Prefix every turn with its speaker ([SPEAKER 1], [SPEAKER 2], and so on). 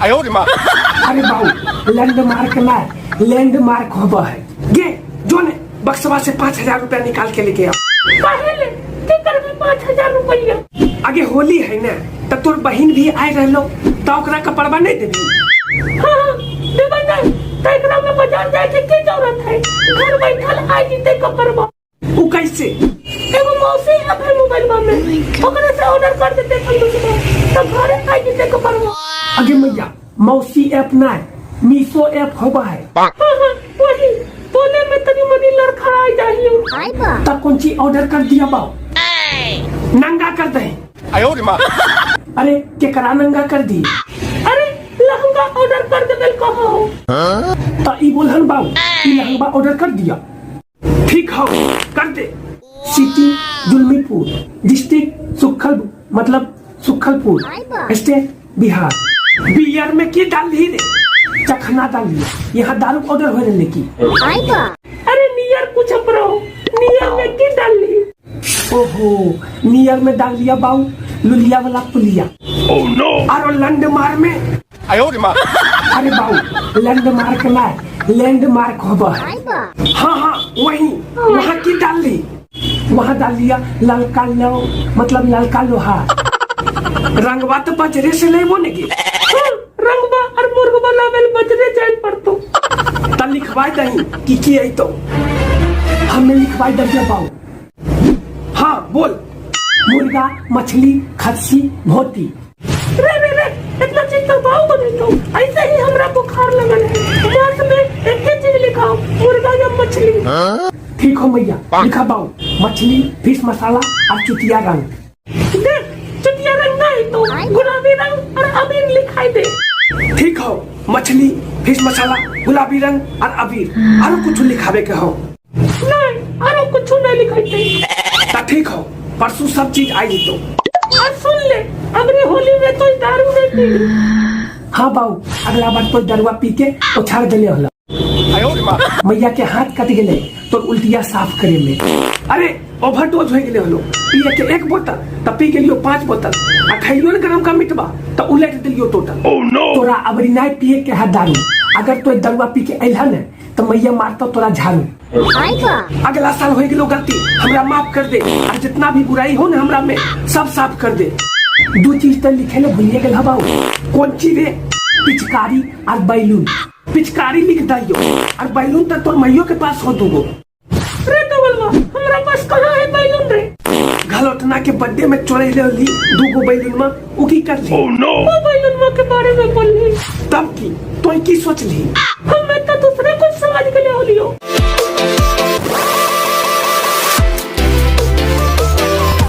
[SPEAKER 1] अरे बाबू, लैंडमार्क ना, लैंडमार्क होबा है। गे जो ने बक्सवा से 5000 रुपया निकाल के लेके आओ।
[SPEAKER 2] पहले की करबे 5000 रुपया?
[SPEAKER 1] आगे होली है ना, त तोर बहिन भी आए रहलो, त ओकरा कपड़वा नहीं देबी?
[SPEAKER 2] हाँ, देबै नहीं त एकरा में बाजार जाए के की जरूरत है? घर बैठल आ जीते कपड़वा।
[SPEAKER 1] उ कैसे?
[SPEAKER 2] एगो मौसी ऐप है मोबाइलवा में, ओकरे से ऑर्डर कर देते संदूकवा, त घरे आ जीते कपड़वा।
[SPEAKER 1] आगे मैया, मौसी ऐप ना है, मीशो ऐप होबा है।
[SPEAKER 2] हाँ हाँ, वही बोले में तनी मनी लड़खड़ा जाहियो।
[SPEAKER 1] तब कौन चीज ऑर्डर कर दिया बाऊ? नंगा कर दे। अरे केकरा नंगा कर दी?
[SPEAKER 2] अरे लहंगा ऑर्डर कर देबे कहो।
[SPEAKER 1] त ई बोलहन बाऊ, ई लहंगा ऑर्डर कर दिया? ठीक हो, कर दे। सिटी जुलमीपुर, डिस्ट्रिक्ट सुखल, मतलब सुखलपुर, स्टेट बिहार। बियर में की डाल ली रे? चखना डाल लिया। यहाँ दारू ऑर्डर हो रहे की?
[SPEAKER 2] अरे नियर कुछ अपरो, नियर में की डाल ली?
[SPEAKER 1] ओहो, नियर में डाल लिया बाऊ लुलिया वाला पुलिया। आरो लैंडमार्क में? अरे बाऊ, लैंडमार्क ना, लैंडमार्क होबा है। हाँ हाँ, वही। वहाँ की डाल ली? वहाँ डाल लिया ललका लो, मतलब ललका लोहा। रंगवा तो बजरे से लेबो ने की?
[SPEAKER 2] हाँ, रंगवा और मुर्गवा लावेल बजरे जाए पड़तो।
[SPEAKER 1] त लिखवाई दही की आई तो हमने लिखवाई दहिया बाऊ। हाँ बोल। मुर्गा, मछली, खस्सी, भोती।
[SPEAKER 2] रे रे रे, इतना चीज तो बाऊ बने तो ऐसे ही हमरा बुखार लगल है। मांस में एक ही चीज लिखाओ, मुर्गा या मछली।
[SPEAKER 1] ठीक हो मैया, लिखा बाऊ मछली, फिश मसाला और चुतिया रंग।
[SPEAKER 2] देख, चुतिया रंग नहीं तो गुलाबी रंग और अबीर लिखाई दे।
[SPEAKER 1] ठीक हो, मछली, फिश मसाला, गुलाबी रंग और अबीर। आरो कुछ लिखावे के हो?
[SPEAKER 2] नहीं, आरो कुछ नहीं लिखाई दे।
[SPEAKER 1] ता ठीक हो, परसों सब चीज आई जीतो।
[SPEAKER 2] और सुन ले, अगली होली में तो दारू नहीं पी।
[SPEAKER 1] हाँ बाऊ, अगला बार तो दरुआ पी के उछाड़ देले होला, मैया के हाथ कट गेले तो उल्टिया साफ करे में। अरे ओवरडोज हो गेले होलो पिए के एक बोतल, त पी गेलियो 5 बोतल, आ खैलियो ने गरम का मिटवा त उलट देलियो टोटल। तोरा अबरी नहीं पिए के है दारू। अगर तो दरुआ पी के अइलह ने त मैया मारतो तोरा झाड़ू। अगला साल हो गेलो गलती, हमरा माफ कर दे, और जितना भी बुराई हो ना हमरा में सब साफ कर दे। दू चीज तो लिखे ले भूलिए गेल हबाऊ। कौन चीज रे? पिचकारी और बैलून। पिचकारी लिख दियो और बैलून तो तोर मैयो के पास हो दूगो।
[SPEAKER 2] रे डबलवा, हमरा पास कहाँ है बैलून रे?
[SPEAKER 1] घलोटना के बर्थडे में चोरे ले ली दूगो बैलून में, उ की कर ली?
[SPEAKER 2] वो बैलून के बारे में बोल ली?
[SPEAKER 1] तब की तो की सोच ली?
[SPEAKER 2] हमें तो दूसरे कुछ समझ के ले होलियो।